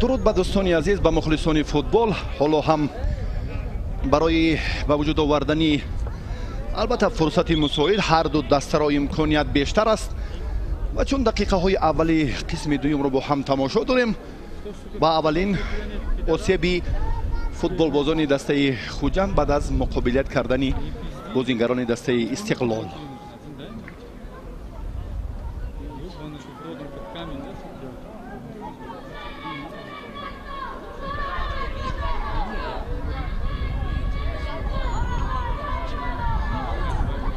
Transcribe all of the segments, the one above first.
Дуруд ба дӯстони азиз, ба мухлисони футбол. Ҳоло ҳам барои ба вуҷуд овардани албатта фурсати мусоид ҳар ду дастаро имконият бештар аст ва чун дақиқаҳои аввали қисми дуюмро бо ҳам тамошо дорем, ба аввалин осеби футболбозони дастаи Хуҷанд баъд аз муқобилият кардани бозингарони дастаи Истиқлол.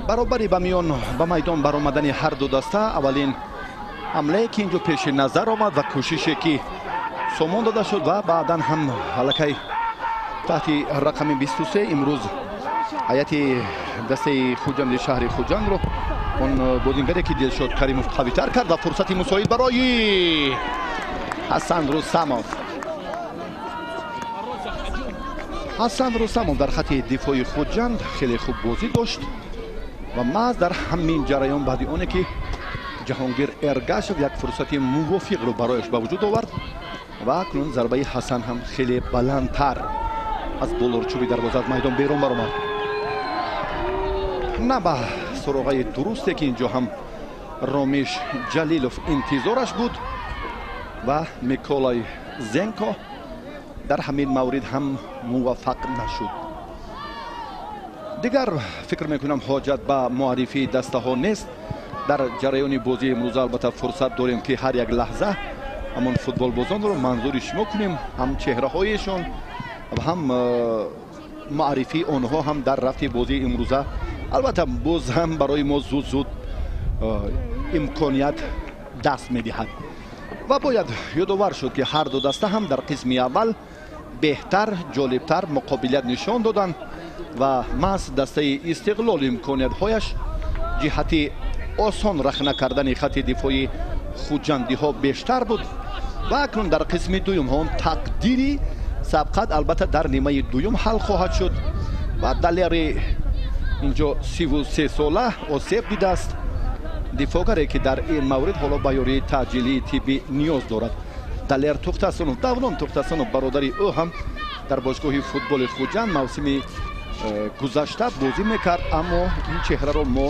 Баробари ба миён ба майдон баромадани ҳар ду даста аввалин ҳамлае ки инҷо пеши назар омад ва кӯшише ки сомон дода шуд ва баъдан ҳам аллакай таҳти рақами 23 имрӯз ҳайати дастаи Хуҷанди шаҳри Хуҷандро он бозингаре ки Дилшод Каримов қавитар кард ва фурсати мусоид барои Ҳасан Рустамов. Ҳасан Рустамов дар хати дифои Хуҷанд хеле хуб бозӣ дошт ва маҳз дар ҳамин ҷараён баъди оне ки Ҷаҳонгир Эргашев як фурсати мувофиқро барояш ба вуҷуд овард ва акнун зарбаи Ҳасан ҳам хеле баландтар аз болорчӯби дарвоза аз майдон берун баромад. На ба суроғаи дурусте ки инҷо ҳам Ромиш Ҷалилов интизораш буд ва Миколай Зенко дар ҳамин маврид ҳам муваффақ нашуд. Дигар фикр мекунам ҳоҷат ба муаррифии дастаҳо нест. Дар ҷараёни бозии имрӯза албатта фурсат дорем ки ҳар як лаҳза ҳамон футболбозонро манзури шумо кунем, ҳам чеҳраҳояшон ва ҳам муаррифии онҳо ҳам дар рафти бозии имрӯза албатта боз ҳам барои мо зуд-зуд имконият даст медиҳад. Ва бояд ёдовар шуд ки ҳар ду даста ҳам дар қисми аввал беҳтар, ҷолибтар муқобилият нишон доданд ва маҳз дастаи Истиқлол имкониятҳояш ҷиҳати осон рахна кардани хати дифои хуҷандиҳо бештар буд ва акнун дар қисми дуюм ҳам тақдири сабқат албатта дар нимаи дуюм ҳал хоҳад шуд ва Далери инҷо 33 сола осеб дидааст, дифогаре ки дар ин маврид ҳоло ба ёрии таъҷилии тиббӣ ниёз дорад. Далер Тухтасунов, Даврон Тухтасунов, бародари ӯ ҳам дар бошгоҳи футболи Хуҷанд мавсими гузашта бозӣ мекард, аммо ин чеҳраро мо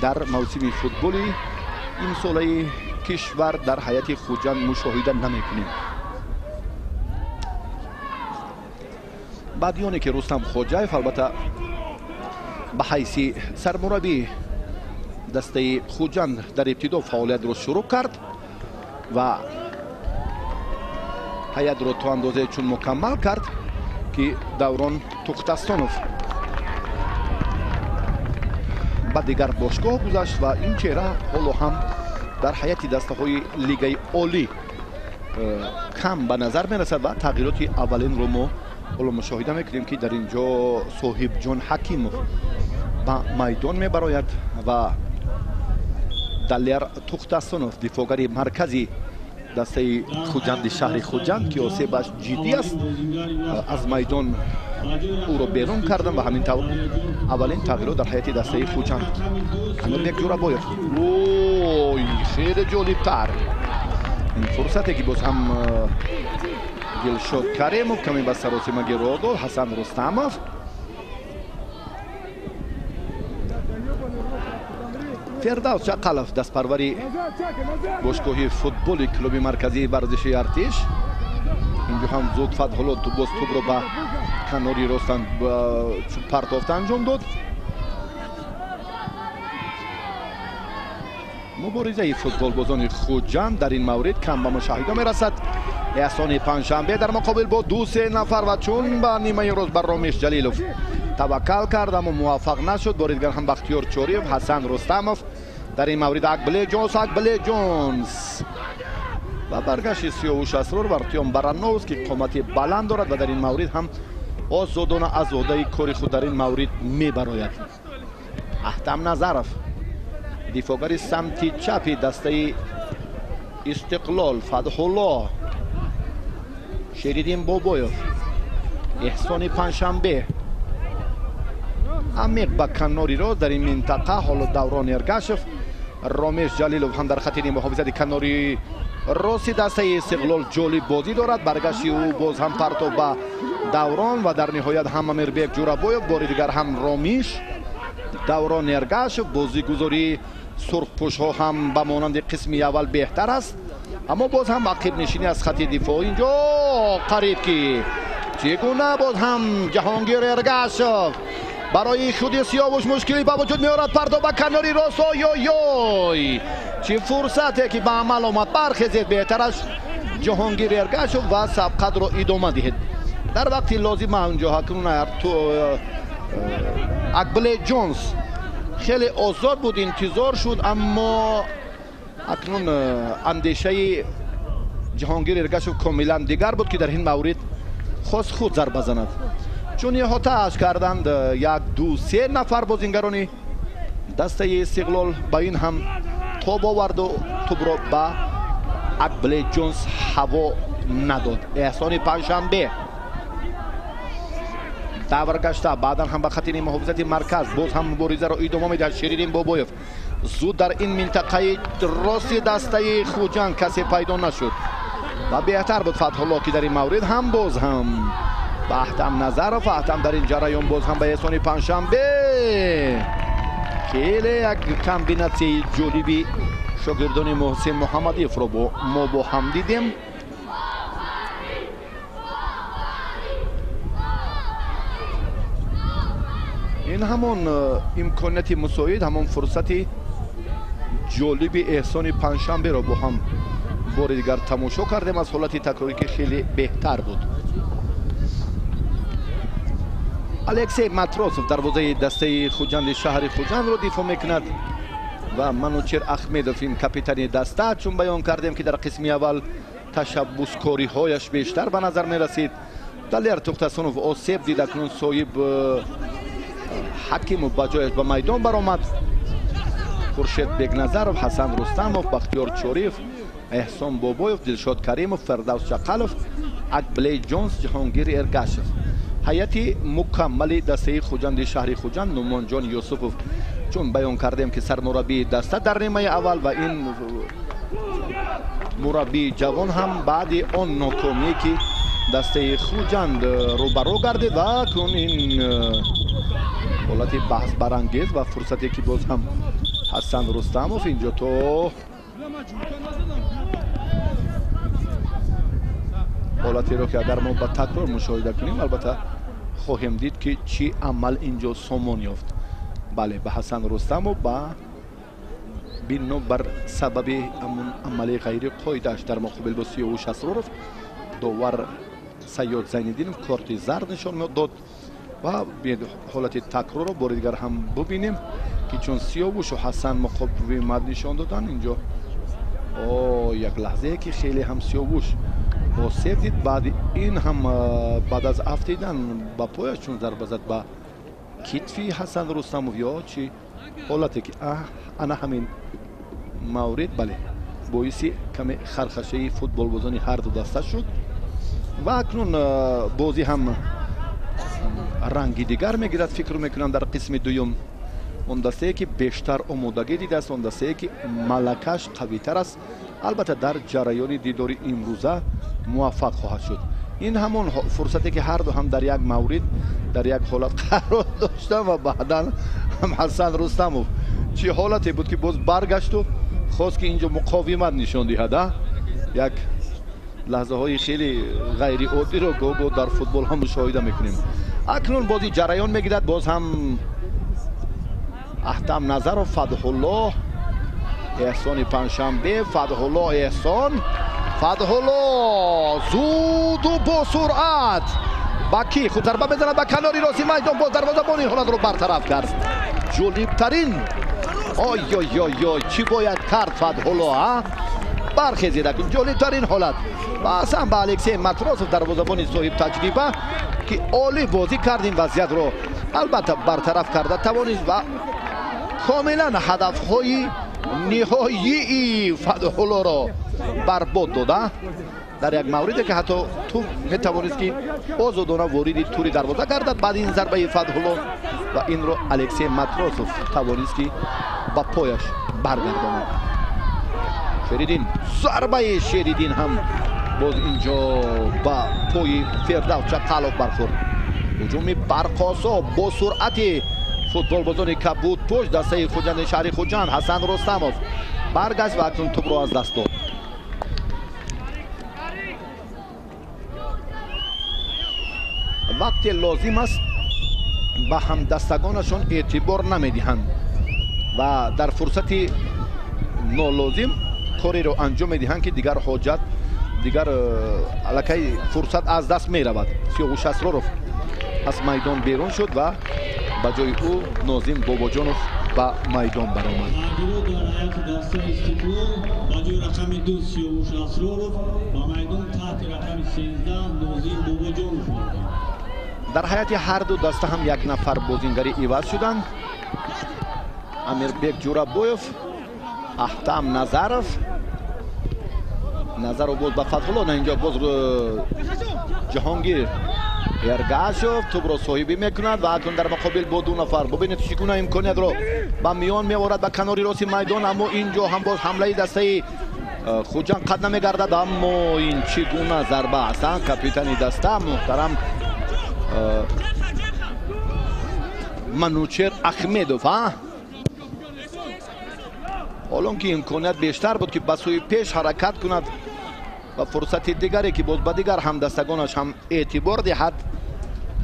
дар мавсими футболи имсолаи кишвар дар ҳайати Хуҷанд мушоҳида намекунем. Баъди оне ки Рустам Хоҷаев албатта ба ҳайси сармураббии дастаи Хуҷанд дар ибтидо фаъолиятро шурӯъ кард ва ҳайатро то андозае чун мукаммал кард ки Даврон Тухтастонов ба дигар бошгоҳ гузашт ва ин чеҳра ҳоло ҳам дар ҳайати дастаҳои лигаи олӣ кам ба назар мерасад ва тағйироти аввалинро мо ҳоло мушоҳида мекунем ки дар ин ҷо Соҳибҷон Ҳакимов ба майдон мебарояд ва Далер Тухтасонов, дифогари маркази дастаи Хуҷанди шаҳри Хуҷанд ки осебаш ҷиддӣ аст, аз майдон ӯро берун карданд ва ҳамин тавр аввалин тағйирот дар ҳайати дастаи Хуҷанд. Амирбек Ҷурабоев, ой, хеле ҷолибтар ин фурсате ки боз ҳам Дилшод Каримов каме ба саросимаги роҳ дод. Ҳасан Рустамов Фирдавс Чақалов, дастпарвари бошгоҳи футболи клуби марказии варзиши Артиш, инҷо ҳам зуд Фатҳулло боз тӯбро ба канори ростан партофта анҷом дод. Муборизаи футболбозони Хуҷанд дар ин маврид кам ба мушоҳида мерасад. Эҳсони Панҷшанбе дар муқобил бо 2-3 нафар ва чун ба нимаи рост бар Ромиш Ҷалилов таваккал кард, аммо муваффақ нашуд. Бори дигар ҳам Бахтиёр Чориев, Ҳасан Рустамов дар ин маврид Акбле Ҷонс ва баргашти Сиёвуш Асрор ва Артём Барановский қомати баланд дорад ва дар ин маврид ҳам озодона аз уҳдаи кори худ дар ин маврид мебарояд. Аҳтам Назаров, дифоъгари самти чапи дастаи Истиқлол, Фатҳулло, Шериддин Бобоев, Эҳсони Панҷшанбе амиқ ба канори рост дар ин минтақа. Ҳоло Даврон Эргашев, Ромеш Ҷалилов ҳам дар хати муҳофизати канори рости дастаи Истиқлол ҷолиб бозӣ дорад. Баргашти ӯ боз ҳам партоб ба Даврон ва дар ниҳоят ҳам Амирбек Ҷурабоев, бори дигар ҳам Ромиш, Даврон Эргашев. Бозигузории сурхпӯшҳо ҳам ба монанди қисми аввал беҳтар аст, аммо боз ҳам ақибнишинӣ аз хати дифоъ инҷо қариб ки чӣ гуна боз ҳам Ҷаҳонгир Эргашев барои худи Сиёвуш мушкилӣ ба вуҷуд меорад. Партоб ба канори рост, ой-ой-ой, чӣ фурсате ки ба амал омад. Бархезед беҳтараш Ҷаҳонгир Эргашев ва сабқатро идома диҳед. Дар вақти лозима онҷо ҳакун Акбле Ҷонс хеле озод буд, интизор шуд, аммо акнун андешаи Ҷаҳонгир Эргашев комилан дигар буд ки дар ин маврид хост худ зарба занад. Чун иҳотааш карданд 1, 2, 3 нафар бозингарони дастаи Истиқлол, ба ин ҳам тоб оварду тӯбро ба Акбле Ҷонс ҳаво надод. Эҳсони Панҷшанбе давр гашта, баъдан ҳам ба хати муҳофизати марказ боз ҳам муборизаро идома медиҳад Шериддин Бобоев. Зуд дар ин минтақаи рости дастаи Хуҷанд касе пайдо нашуд ва беҳтар буд Фатҳулло ки дар ин маврид ҳам боз ҳам ба Аҳтам Назаров, Аҳтам дар ин ҷараён боз ҳам ба Эҳсони Панҷшанбе. Хеле як комбинатсияи ҷолиби шогирдони Муҳсин Муҳаммадиевро мо бо ҳам дидем. Ин ҳамон имконияти мусоид, ҳамон фурсати ҷолиби Эҳсони Панҷшанберо бо ҳам бори дигар тамошо кардем аз ҳолати такрорӣ ки хеле беҳтар буд. Алексей Матросов дарвозаи дастаи Хуҷанди шаҳри Хуҷандро дифоъ мекунад ва Манучер Ахмедов ин капитани даста, чун баён кардем ки дар қисми аввал ташаббускориҳояш бештар ба назар мерасид. Далер Тухтасунов осеб дид, акнун соҳиб Ҳакимов ба ҷояш ба майдон баромад. Хуршед Бекназаров, Ҳасан Рустамов, Бахтиёр Чориев, Эҳсон Бобоев, Дилшод Каримов, Фирдавс Чақалов, Акблей Ҷонс, Ҷаҳонгир Эргашев. Ҳайати мукаммали дастаи Хуҷанди шаҳри Хуҷанд Нумонҷон Юсупов, чун баён кардем ки сармураббии даста дар нимаи аввал ва ин мураббии ҷавон ҳам баъди он нокомие ки дастаи Хуҷанд рӯбарӯ гардид ва акнун ин ҳолати баҳсбарангез ва фурсате ки боз ҳам Ҳасан Рустамов инҷо то ҳолатеро ки агар мо ба такрор мушоҳида кунем, албатта хоҳем дид ки чӣ амал инҷо сомон ёфт. Бале, ба Ҳасан Рустамов ба бино бар сабаби ҳамон амали ғайриқоидааш дар муқобил бо Сиёвуш Асроров довар Сайёд Зайниддинов корти зард нишон дод ва ҳолати такрорро бори дигар ҳам бубинем ки чун Сиёвушу Ҳасан муқовимат нишон доданд инҷо як лаҳзае ки хеле ҳам Сиёвуш осеб дид, баъди ин ҳам баъд аз афтидан ба пояш чун зарба зад ба китфи Ҳасан Рустамов ё чӣ ҳолате ки ана ҳамин маврид бале боиси каме хархашаи футболбозони ҳарду даста шуд ва акнун бозӣ ҳам ранги дигар мегирад. Фикр мекунам дар қисми дуюм он дастае ки бештар омодагӣ дидааст, он дастае ки малакаш қавитар аст, албатта дар ҷараёни дидори имрӯза муваффақ хоҳад шуд. Ин ҳамон фурсате ки ҳарду ҳам дар як маврид дар як ҳолат қарор доштанд ва баъдан ҳам Ҳасан Рустамов чӣ ҳолате буд ки боз баргашту хост ки инҷо муқовимат нишон диҳад. Як лаҳзаҳои хеле ғайриоддиро гоҳ-гоҳ дар футбол ҳам мушоҳида мекунем. Акнун бозӣ ҷараён мегирад, боз ҳам Аҳтам Назаров, Фатҳуллоҳ Эҳсони Панҷшанбе, Фатҳулло Эҳсон, Фатҳулло зуду бо суръат ба ки худ зарба мезанад ба канори рости майдон, боз дарвозабон ин ҳолатро бартараф кард. Ҷолибтарин, ой ой ой ой, чӣ бояд кард Фатҳулло, а? Бархезид акун, ҷолибтарин ҳолат ва аслан ба Алексей Матросов, дарвозабони соҳиб таҷриба, ки олӣ бозӣ кард, ин вазъиятро албатта бартараф карда тавонист ва комилан ҳадафҳои ниҳоии Фатҳуллоро барбод дода. Дар як мавриде ки ҳатто ту метавонист ки озодона вориди тури дарвоза гардад баъд ин зарбаи Фатҳулло, ва инро Алексей Матросов тавонист ки ба пояш баргардонад. Шеридин, зарбаи Шеридин ҳам боз инҷо ба пои Фирдавс Чақалов бархӯрд. Ҳуҷуми барқосо бо суръати футболбозони кабудпӯш дастаи Хуҷанди шаҳри Хуҷанд. Ҳасан Рустамов баргашт ва акнун тӯбро аз даст дод. Вақте лозим аст ба ҳамдастагонашон эътибор намедиҳанд ва дар фурсати нолозим кореро анҷом медиҳанд, ки дигар ҳоҷат, дигар аллакай фурсат аз даст меравад. Сиёвуш Асроров аз майдон берун шуд ва ба ҷои ӯ Нозим Бобоҷонов ба майдон баромад. Дар ҳайати дастаи Истиқлол ба ҷои рақами 2 Сиёвуш Асроров ба майдон таҳти рақами 13 Нозим Бобоҷонов омад. Дар ҳайати ҳар ду даста ҳам як нафар бозингарӣ иваз шуданд. Амирбек Ҷурабоев, Аҳтам Назаров. Назаров боз ба Фатҳулло, на инҷо боз Ҷаҳонгир Эргашов тӯбро соҳибӣ мекунад ва акнун дар муқобил бо ду нафар. Бубинед чӣ гуна имкониятро ба миён меорад ба канори рости майдон, аммо инҷо ҳам боз ҳамлаи дастаи Хуҷанд қад намегардад. Аммо ин чӣ гуна зарба аст, капитани даста муҳтарам Манучер Ахмедов, а? Ҳолон ки имконият бештар буд ки ба сӯи пеш ҳаракат кунад ва фурсати дигаре ки боз ба дигар ҳамдастагонаш ҳам эътибор диҳад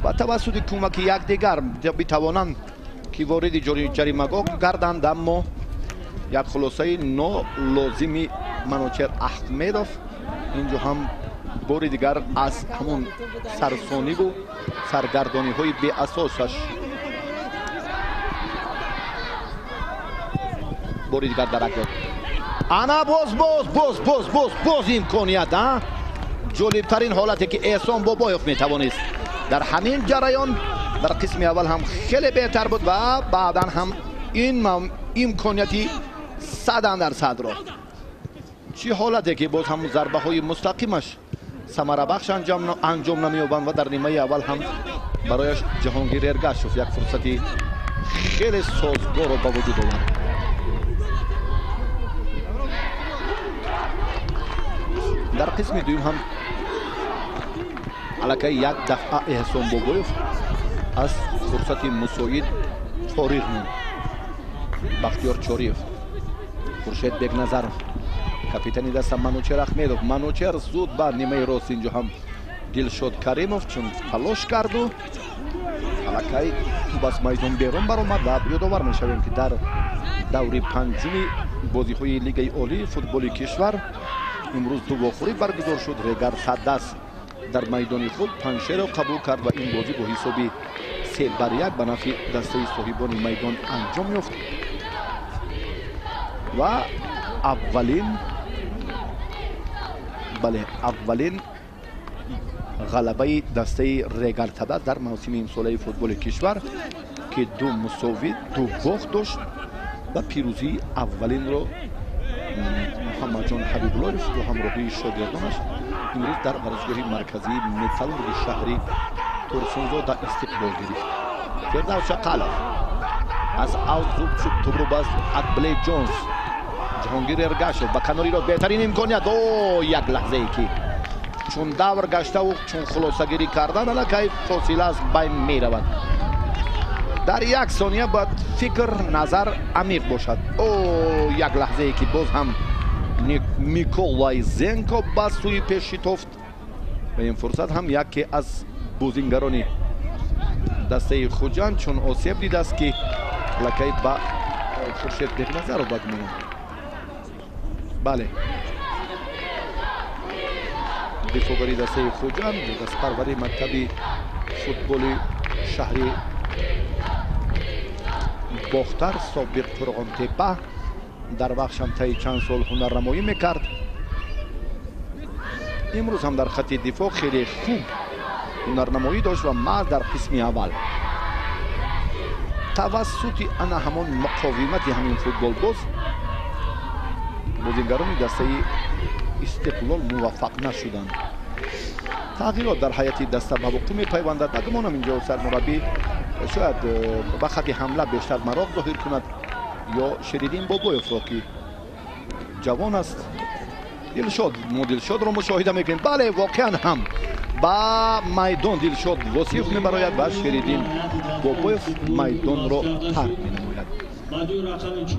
ва тавассути кӯмаки якдигар битавонанд ки вориди ҷаримагоҳ гарданд, аммо як хулосаи нолозими Манучер Ахмедов инҷо ҳам бори дигар аз ҳамон сарсониву саргардониҳои беасосаш бори дигар дарак дод. Ана боз боз боз боз боз боз имконият, а? Ҷолибтарин ҳолате ки Эҳсон Бобоев метавонист дар ҳамин ҷараён дар қисми аввал ҳам хеле беҳтар буд ва баъдан ҳам ин имконияти 100%-ро. Чӣ ҳолате ки боз ҳам зарбаҳои мустақимаш самарабахш анҷом намеёбанд ва дар нимаи аввал ҳам барояш Ҷаҳонгир Эргашов як фурсати хеле созгорро ба вуҷуд овард. Дар қисми дуюм ҳам аллакай як дафъа Эҳсон Бобоев аз фурсати мусоид фориғ монд. Бахтиёр Чориев, Хуршед Бекназаров, капитани даста Манучер Ахмедов. Манучер зуд ба нимаи рост инҷо ҳам Дилшод Каримов чун талош карду аллакай тӯб аз майдон берун баромад ва ёдовар мешавем, ки дар даври панҷуми бозиҳои Лигаи олии футболи кишвар имрӯз ду вохӯрӣ баргузор шуд. Регар Саддас дар майдони худ Панҷшерро қабул кард ва ин бозӣ бо ҳисоби 3-1 ба нафъи дастаи соҳибони майдон анҷом ёфт ва аввалин ғалабаи дастаи Регар Тадас дар мавсими имсолаи футболи кишвар, ки ду мусовӣ, ду бохт дошт ва пирӯзии аввалинро Муҳаммадҷон Ҳабибуллоев бо ҳамроҳии шогирдонаш имрӯз дар варзишгоҳи марказии Металлурги шаҳри Турсунзода истиқбол гирифт. Фирдавс Чақалов аз аут зуд шуд, тӯбро ба Адблей Ҷонс, Ҷаҳонгир Эргашов ба канори рост, беҳтарин имконият. О, як лаҳзае ки чун давр гаштаву чун хулосагирӣ кардан аллакай фосила аз байн меравад. Дар як сония бояд фикр, назар амиқ бошад. О, як лаҳзае ки боз ҳам Миколай Зенко ба сӯи пеш шитофт ва ин фурсат ҳам яке аз бозингарони дастаи Хуҷанд чун осеб дидааст, ки аллакай ба Хуршед Бекназаров ба гумонам. Бале, дифоъгари дастаи Хуҷанд, дастпарвари мактаби футболи шаҳри Бохтар, собиқ Қурғонтепа, дар вақт ҳам таи чанд сол ҳунарнамоӣ мекард. Имрӯз ҳам дар хатти дифоъ хеле хуб ҳунарнамоӣ дошт ва маҳз дар қисми аввал тавассути ана ҳамон муқовимати ҳамин футболбоз бозингарони дастаи Истиқлол муваффақ нашуданд. Тағйирот дар ҳайати даста ба вуқӯъ мепайвандад. Ба гумонам инҷо сармураббӣ шояд ба хатти ҳамла бештар мароқ зоҳир кунад ё Шериддин Бобоевро, ки ҷавон аст. Дилшод, мо Дилшодро мушоҳида мекунем. Бале, воқеан ҳам ба майдон Дилшод Восиев мебарояд ва Шериддин Бобоев майдонро тарк менамояд.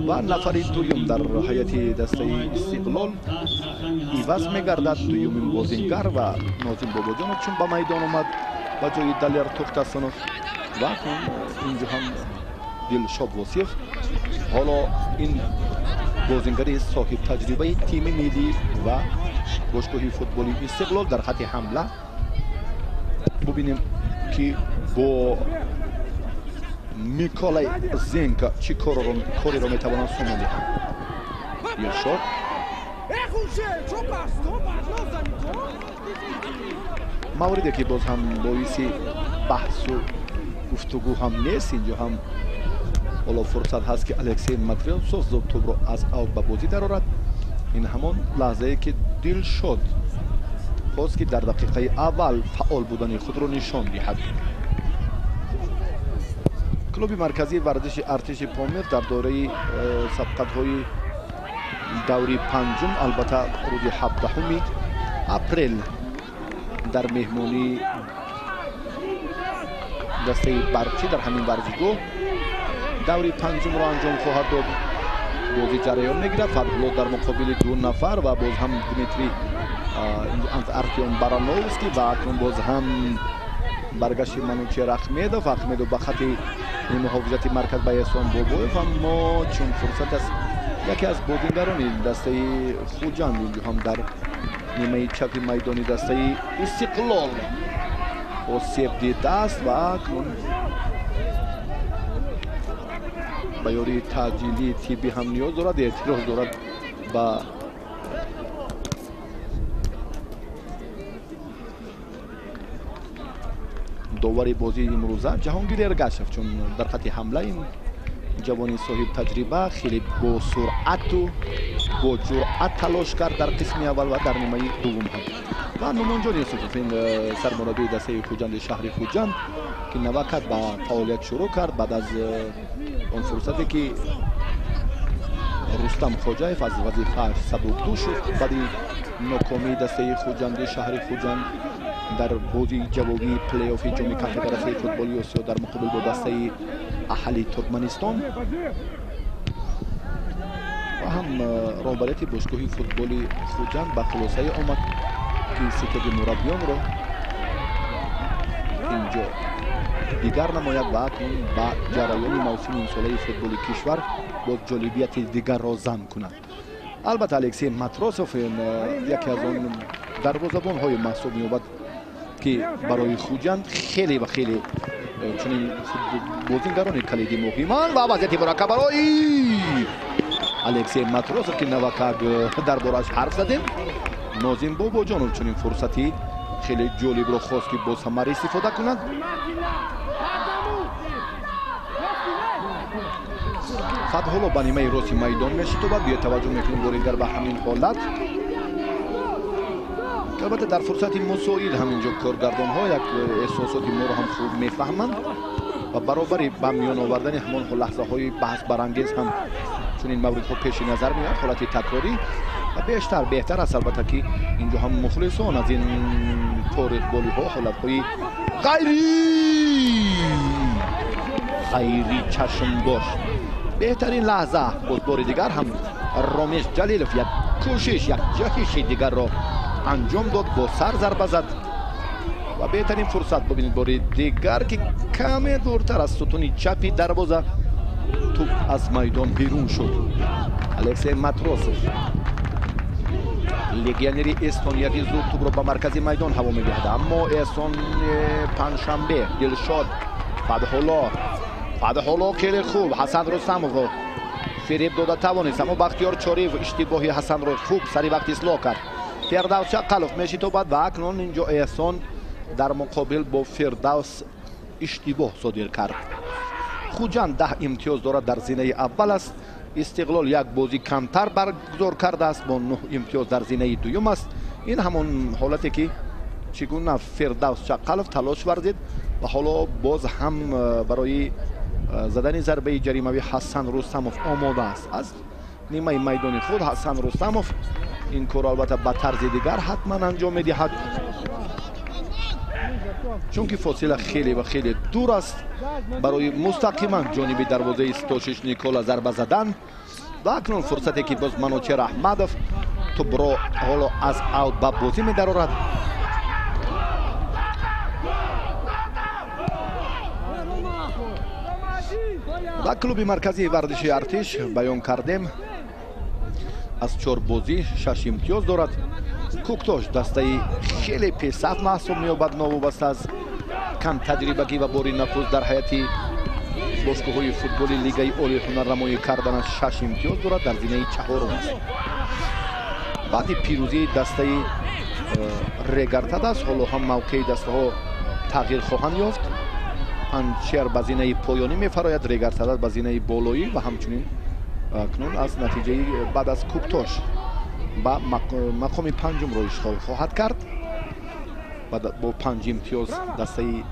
Ва нафари дуюм дар ҳайати дастаи Истиқлол иваз мегардад. Дуюмин бозингар ва Нозим Бобоҷонов чун ба майдон омад ба ҷои Далер Тухтасонов ва инҷо ҳам Дилшод Восиев. Ҳоло ин бозингари соҳибтаҷрибаи тими миллӣ ва бошгоҳи футболи Истиқлол дар хатти ҳамла. Бубинем, ки бо Миколай Зенка чӣ кореро метавонанд сомон диҳанд. Дилшод мавриде ки боз ҳам боиси баҳсу гуфтугӯ ҳам нест. Инҷо ҳам ҳоло фурсат ҳаст, ки Алексей Матросов тӯбро аз аут ба бозӣ дарорад. Ин ҳамон лаҳзае, ки Дилшод хост, ки дар дақиқаи аввал фаъол будани худро нишон диҳад. Клуби марказии варзиши артиши Помир дар доираи сабқатҳои даври панҷум, албатта, рӯзи 17 апрел дар меҳмонии дастаи Барқчӣ дар ҳамин варзишгоҳ даври панҷумро анҷом хоҳад дод. Бозӣ ҷараён мегирад. Фатҳулло дар муқобили ду нафар ва боз ҳам Дмитрий Артём Барановский ва акнун боз ҳам баргашти Манучер Ахмедов. Ахмедов ба хатти муҳофизати марказ ба Эҳсон Бобоев, аммо чун фурсат аст, яке аз бозингарони дастаи Хуҷанд инҷо ҳам дар нимаи чапи майдони дастаи Истиқлол осеб дидааст ва акнун ба ёрии таъҷилии тиббӣ ҳам ниёз дорад. Эътироз дорад ба довари бозии имрӯза Ҷаҳонгир Эргашев, чун дар хатти ҳамла ин ҷавони соҳибтаҷриба хеле бо суръату бо ҷуръат талош кард дар қисми аввал ва дар нимаи дуввум ҳам. Ва Нумонҷон Юсуфов, ин сармураббии дастаи Хуҷанди шаҳри Хуҷанд, ки навакат ба фаъолият шурӯъ кард баъд аз он фурсате, ки Рустам Хоҷаев аз вазифааш сабукдӯш шуд баъди нокомии дастаи Хуҷанди шаҳри Хуҷанд дар бозии ҷавобии плей-оффи ҷоми конфедератсияи футболи Осиё дар муқобил бо дастаи Аҳали Туркманистон. Ва ҳам роҳбарияти бошгоҳи футболи Хуҷанд ба хулосае омад, ки ситоди мураббиёнро инҷо дигар намояд ва акнун ба ҷараёни мавсими имсолаи футболи кишвар бо ҷолибияти дигарро зам кунад. Албатта, Алексей Матросов яке аз он дарвозабонҳои маҳсуб меёбад, ки барои Хуҷанд хеле ва хеле чунин бозингарони калидӣ муҳиманд. Ва вазъияти мураккаб барои Алексей Матросов, ки навакак дар борааш ҳарф задем. Нозим Бобоҷонов чунин фурсати хеле ҷолибро хост, ки бо самар истифода кунад. Фатҳулло ба нимаи рости майдон мешитобад. Биё таваҷҷӯҳ мекунем бори дигар ба ҳамин ҳолат. Албатта, дар фурсати мусоид ҳаминҷо коргардонҳо як эҳсосоти моро ҳам хуб мефаҳманд ва баробари ба миён овардани ҳамон лаҳзаҳои баҳсбарангез ҳам чунин мавридҳо пеши назар меояд, ҳолати такрорӣ. Ва бештар беҳтар аст, албатта, ки инҷо ҳам мухлисон аз ин фориғболиҳо, ҳолатҳои ғайри чашмдошт. Беҳтарин лаҳза боз бори дигар ҳам Ромеш Ҷалилов як кӯшиш, як ҷаҳиши дигарро анҷом дод, бо сар зарба зад ва беҳтарин фурсат бибинед бори дигар, ки каме дуртар аз сутуни чапи дарвоза тӯб аз майдон берун шуд. Алексей Матросов. Легионери эстониявӣ зуд тӯбро ба маркази майдон ҳаво медиҳад, аммо Эҳсон Панҷшанбе, Дилшод, Фатҳулло, Фатҳулло хеле хуб Ҳасан Рустамовро фиреб дода тавонист, аммо Бахтиёр Чориев иштибоҳи Ҳасанро хуб сари вақт ислоҳ кард. Фирдавс Чақалов мешитобад ва акнун инҷо Эҳсон дар муқобил бо Фирдавс иштибоҳ содир кард. Хуҷанд 10 имтиёз дорад, дар зинаи аввал аст. Истиқлол як бозӣ камтар баргузор кардааст, бо 9 имтиёз дар зинаи дуюм аст. Ин ҳамон ҳолате ки чӣ гуна Фирдавс Чақалов талош варзид ва ҳоло боз ҳам барои задани зарбаи ҷаримавӣ Ҳасан Рустамов омода аст. Аз нимаи майдони худ Ҳасан Рустамов ин корро албатта ба тарзи дигар ҳатман анҷом медиҳад, чунки фосила хеле ва хеле дур аст барои мустақиман ҷониби дарвозаи Стошиш Никола зарба задан. Ва акнун фурсате ки боз Манучер Аҳмадов тӯбро ҳоло аз аут ба бозӣ медарорад. Ва клуби марказии варзиши Артиш баён кардем, аз 4 бозӣ 6 имтиёз дорад. Кӯктош дастаи хеле пешсаф маҳсуб меёбад, новобаста аз кам таҷрибагӣ ва бори нахуст дар ҳайати бошгоҳҳои футболи Лигаи олии ҳунарнамоӣ карданаш 6 имтиёз дорад, дар зинаи чаҳорум аст. Баъди пирӯзии дастаи Регартадас ҳоло ҳам мавқеи дастаҳо тағйир хоҳанд ёфт. Панҷшер ба зинаи поёнӣ мефарояд, Регартадас ба зинаи болоӣ ва ҳамчунин акнун аз натиҷаи баъд аз Кӯктош ба мақоми панҷумро ишғол хоҳад кард. Бо 5 имтиёз дастаи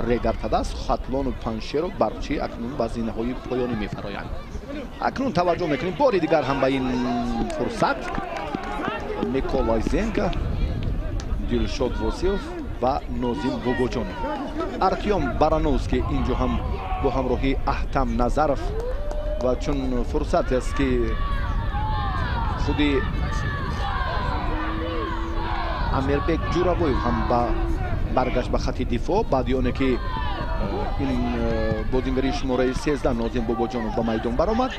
Регартадас, Хатлону Панҷшеру Барқчӣ акнун ба зинаҳои поёнӣ мефароянд. Акнун таваҷҷӯҳ мекунем бори дигар ҳам ба ин фурсат. Миколай Зенка, Дилшод Восилов ва Нозим Бобоҷонов. Артём Барановский инҷо ҳам бо ҳамроҳии Аҳтам Назаров ва чун фурсат аст ки худи Амирбек Ҷурабоев ҳам ба баргашт ба хати дифоъ баъди оне ки ин бозингари шумораи 13 Нозим Бобоҷонов ба майдон баромад.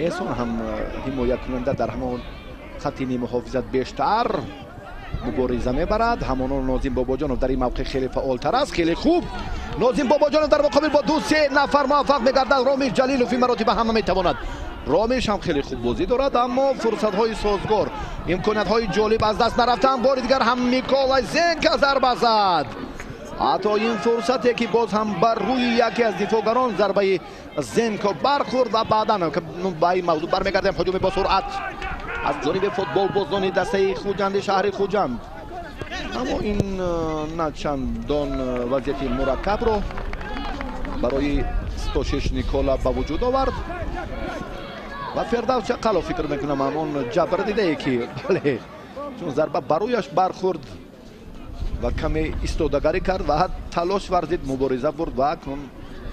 Эҳсон ҳам ҳимоякунанда дар ҳамон хати нимуҳофизат бештар мубориза мебарад. Ҳамоно Нозим Бобоҷонов дар ин мавқеъ хеле фаъолтар аст. Хеле хуб Нозим Бобоҷонов дар муқобил бо 2-3 нафар муваффақ мегардад. Ромиш Ҷалилов ин маротиба ҳам наметавонад. Ромиш ҳам хеле хуб бозӣ дорад, аммо фурсатҳои созгор, имкониятҳои ҷолиб аз даст нарафтанд. Бори дигар ҳам Миколай Зенка зарба зад. Ҳатто ин фурсате ки боз ҳам бар рӯи яке аз дифоъгарон зарбаи Зенко бархӯрд ва баъдан ба ин мавзӯъ бармегардем. Ҳуҷуми бо суръат аз ҷониби футболбозони дастаи Хуҷанди шаҳри Хуҷанд, аммо ин на чандон вазъияти мураккабро барои Стошиш Никола ба вуҷуд овард. Ва Фирдавс Чақалов фикр мекунам ҳамон ҷабр дидае ки бале, чун зарба ба рӯяш бархӯрд ва каме истодагарӣ кард ва талош варзид, мубориза бурд ва акнун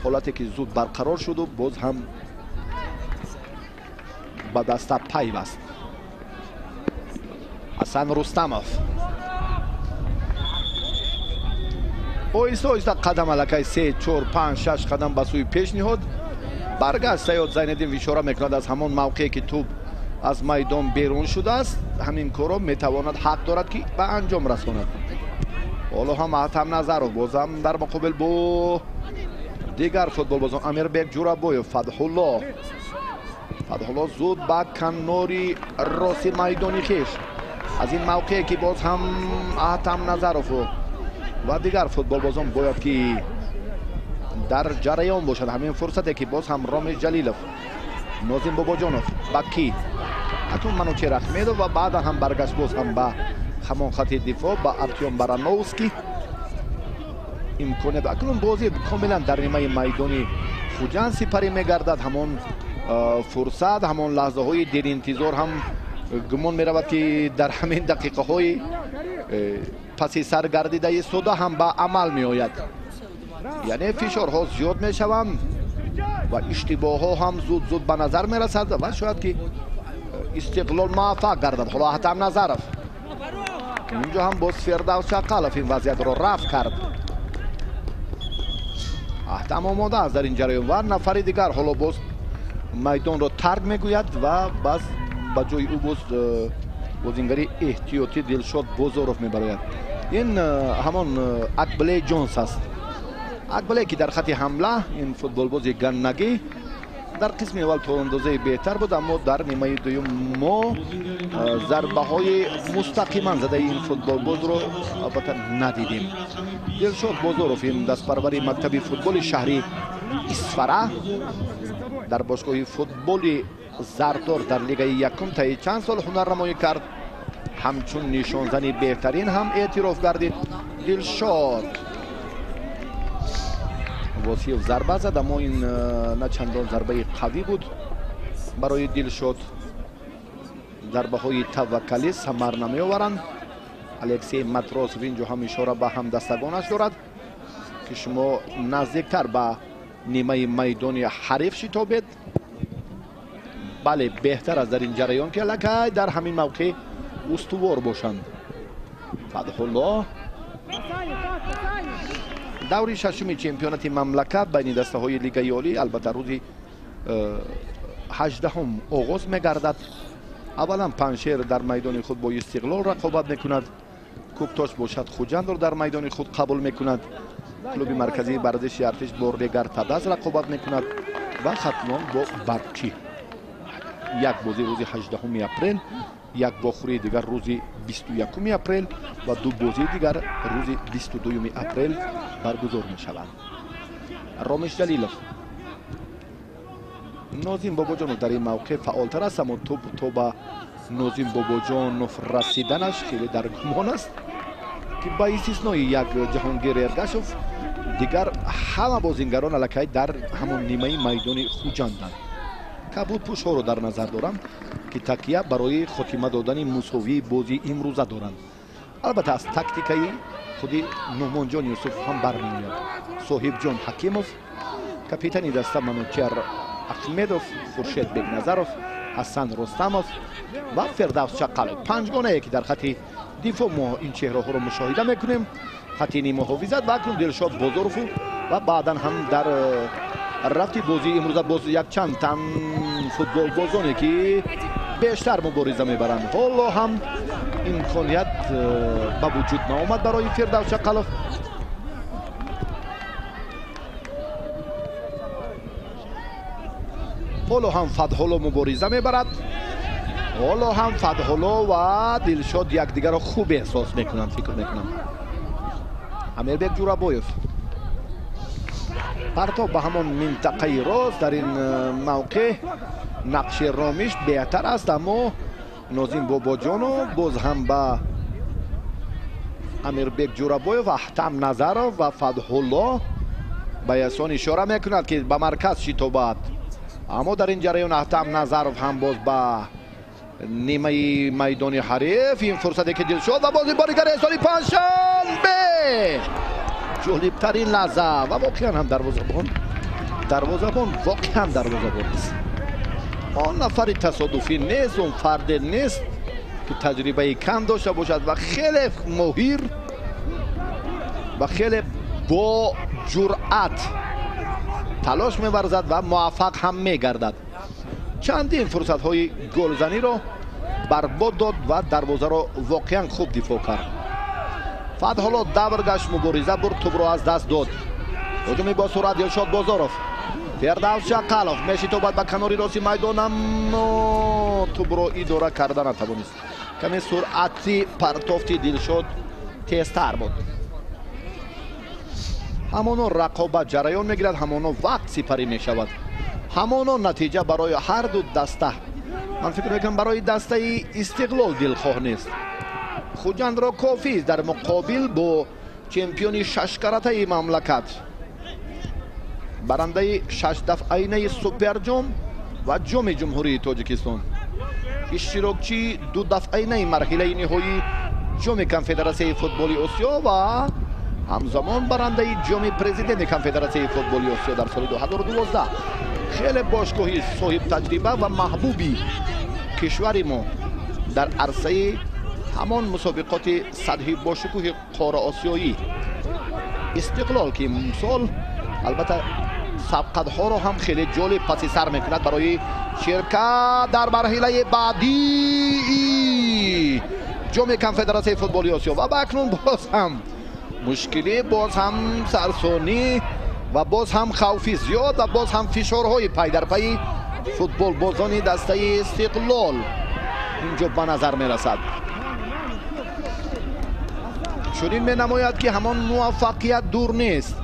ҳолате ки зуд барқарор шуду боз ҳам ба даста пайваст. Ҳасан Рустамов оҳиста оҳиста қадам аллакай 3, 4, 5, 6 қадам ба сӯи пеш ниҳод. Баргашт Саёд Зайниддин ишора мекунад аз ҳамон мавқее ки тӯб аз майдон берун шудааст. Ҳамин корро метавонад, ҳақ дорад ки ба анҷом расонад. Ҳоло ҳам Аҳтам Назаров бозам дар муқобил бо дигар футболбозон Амирбек Ҷурабоев, Фатҳулло. Фатҳулло зуд ба канори рости майдони хеш. Аз ин мавқее ки боз ҳам Аҳтам Назаров ва дигар футболбозон бояд ки дар ҷараён бошад. Ҳамин фурсате ки боз ҳам Ромиш Ҷалилов, Нозим Бобоҷонов, Бакӣ, акнун Манучер Ахмедов ва баъдан ҳам баргашт боз ҳам ба ҳамон хати дифоъ ба Артём Барановский. Имконият акнун бозӣ комилан дар нимаи майдони Хуҷанд сипарӣ мегардад. Ҳамон фурсат, ҳамон лаҳзаҳои деринтизор ҳам гумон меравад ки дар ҳамин дақиқаҳои паси сар гардида истода ҳам ба амал меояд. Яъне фишорҳо зиёд мешаванд ва иштибоҳҳо ҳам зуд-зуд ба назар мерасад ва шояд ки Истиқлол муваффақ гардад. Ҳоло Аҳтам Назаров инҷо ҳам боз Фирдавс Чақалов ин вазъиятро рафт кард. Аҳтам омода аст дар ин ҷараён ва нафари дигар ҳоло боз майдонро тарк мегӯяд ва бас ба ҷои ӯ боз Бозингари эҳтиётӣ Дилшод Бозоров мебарояд. Ин ҳамон Акбле Ҷонс аст. Акбле ки дар хати ҳамла ин футболбози ганнагӣ дар қисми аввал то андозаи беҳтар буд, аммо дар нимаи дуюм мо зарбаҳои мустақиман задаи ин футболбозро албатта надидем. Дилшод Бозоров ин дастпарвари мактаби футболи шаҳри Исфара дар бошгоҳи футболи Зардор дар лигаи якум таи чанд сол ҳунарнамоӣ кард. Ҳамчун нишонзани беҳтарин ҳам эътироф гардид. Дилшод Восиев зарба зад, аммо ин на чандон зарбаи қавӣ буд барои Дилшод. Зарбаҳои таваккалӣ самар намеоваранд. Алексей Матросов инҷо ҳам ишора ба ҳамдастагонаш дорад, ки шумо наздиктар ба нимаи майдони ҳариф шитобед. Бале, беҳтар аст дар ин ҷараён ки аллакай дар ҳамин мавқеъ устувор бошанд. Фатҳуллоҳ даври шашуми чемпионати мамлакат байни дастаҳои лигаи олӣ албатта рӯзи 18 оғоз мегардад. Аввалан Панҷшер дар майдони худ бо Истиқлол рақобат мекунад. Кӯктош бошад Хуҷандро дар майдони худ қабул мекунад. Клуби марказии варзиши артиш бо Регар Тадаз рақобат мекунад ва Хатлон бо Барқчӣ. Як бозӣ рӯзи 18 апрел, як вохӯрии дигар рӯзи 21 апрел ва ду бозии дигар рӯзи 22 апрел баргузор мешаванд. Ромиш Ҷалилов. Нозим Бобоҷонов дар ин мавқеъ фаъолтар аст, аммо тӯб то ба Нозим Бобоҷонов расиданаш хеле дар гумон аст, ки ба истиснои як Ҷаҳонгир Эргашов дигар ҳама бозингарон аллакай дар ҳамон нимаи майдони Хуҷанданд. Кабудпӯшҳоро дар назар дорам, ки такя барои хотима додани мусовии бозии имрӯза доранд. Албатта аз тактикаи худи Нуъмонҷон Юсуф ҳам бармеояд. Соҳибҷон Ҳакимов, капитани даста Манучар Ахмедов, Хуршед Бекназаров, Ҳасан Ростамов ва Фирдавс Чақалов. Панҷгонае ки дар хати дифоъ мо ин чеҳраҳоро мушоҳида мекунем. Хати нимуҳофизат ва акнун Дилшод Бозорову ва баъдан ҳам дар рафти бозии имрӯза боз якчанд тан футболбозоне ки бештар мубориза мебаранд. Ҳоло ҳам имконият ба вуҷуд наомад барои Фирдавс Чақалов. Ҳоло ҳам Фатҳулло мубориза мебарад. Ҳоло ҳам Фатҳулло ва Дилшод якдигарро хуб эҳсос мекунанд, фикр мекунам. Амирбек Ҷурабоев партоб ба ҳамон минтақаи рост. Дар ин мавқеъ нақши Ромиш беҳтар аст, аммо Нозим Бобоҷонов боз ҳам ба Амирбек Ҷурабоев, Аҳтам Назаров ва Фатҳулло ба Ясон ишора мекунад, ки ба марказ шитобад. Аммо дар ин ҷараён Аҳтам Назаров ҳам боз ба нимаи майдони ҳариф. Ин фурсате ки Дилшод ва бози боригар Эҳсони Панҷшанбе. Ҷолибтарин лаҳза ва воқеан ҳам дарвозабон воқеан дарвозабон аст. Он нафари тасодуфӣ нест, он фарде нест ки таҷрибаи кам дошта бошад ва хеле моҳир ва хеле бо ҷуръат талош меварзад ва муваффақ ҳам мегардад. Чандин фурсатҳои голзаниро барбод дод ва дарвозаро воқеан хуб дифоъ кард. Фатҳулло давр гашт, мубориза бурд, тӯбро аз даст дод. Ҳуҷуми бо суръат Дилшод Бозоров. Фирдавс Чақалов мешитобад ба канори рости майдон, аммо тӯбро идора карда натавонист. Каме суръати партофти Дилшод тезтар буд. Ҳамоно рақобат ҷараён мегирад, ҳамоно вақт сипарӣ мешавад, ҳамоно натиҷа барои ҳар ду даста. Ман фикр мекунам барои дастаи Истиқлол дилхоҳ нест. Хуҷандро кофист дар муқобил бо чемпиони шашкаратаи мамлакат, барандаи шашдафъаинаи суперҷом ва ҷоми Ҷумҳурии Тоҷикистон, иштирокчии дудафъаинаи марҳилаи ниҳоии ҷоми Конфедератсияи футболи Осиё ва ҳамзамон барандаи ҷоми президенти Конфедератсияи футболи Осиё дар соли 2012. Хеле бошгоҳи соҳибтаҷриба ва маҳбуби кишвари мо дар арсаи ҳамон мусобиқоти сатҳи бошукӯҳи қораосиёӣ Истиқлол, ки имсол албатта сабқатҳоро ҳам хеле ҷолиб паси сар мекунад барои ширкат дар марҳилаи баъдии ҷоми конфедератсияи футболи Осиё ва ба акнун боз ҳам мушкилӣ, боз ҳам сарсонӣ ва боз ҳам хавфи зиёд ва боз ҳам фишорҳои пайдарпайи футболбозони дастаи Истиқлол инҷо ба назар мерасад. Чунин менамояд, ки ҳамон муваффақият дур нест.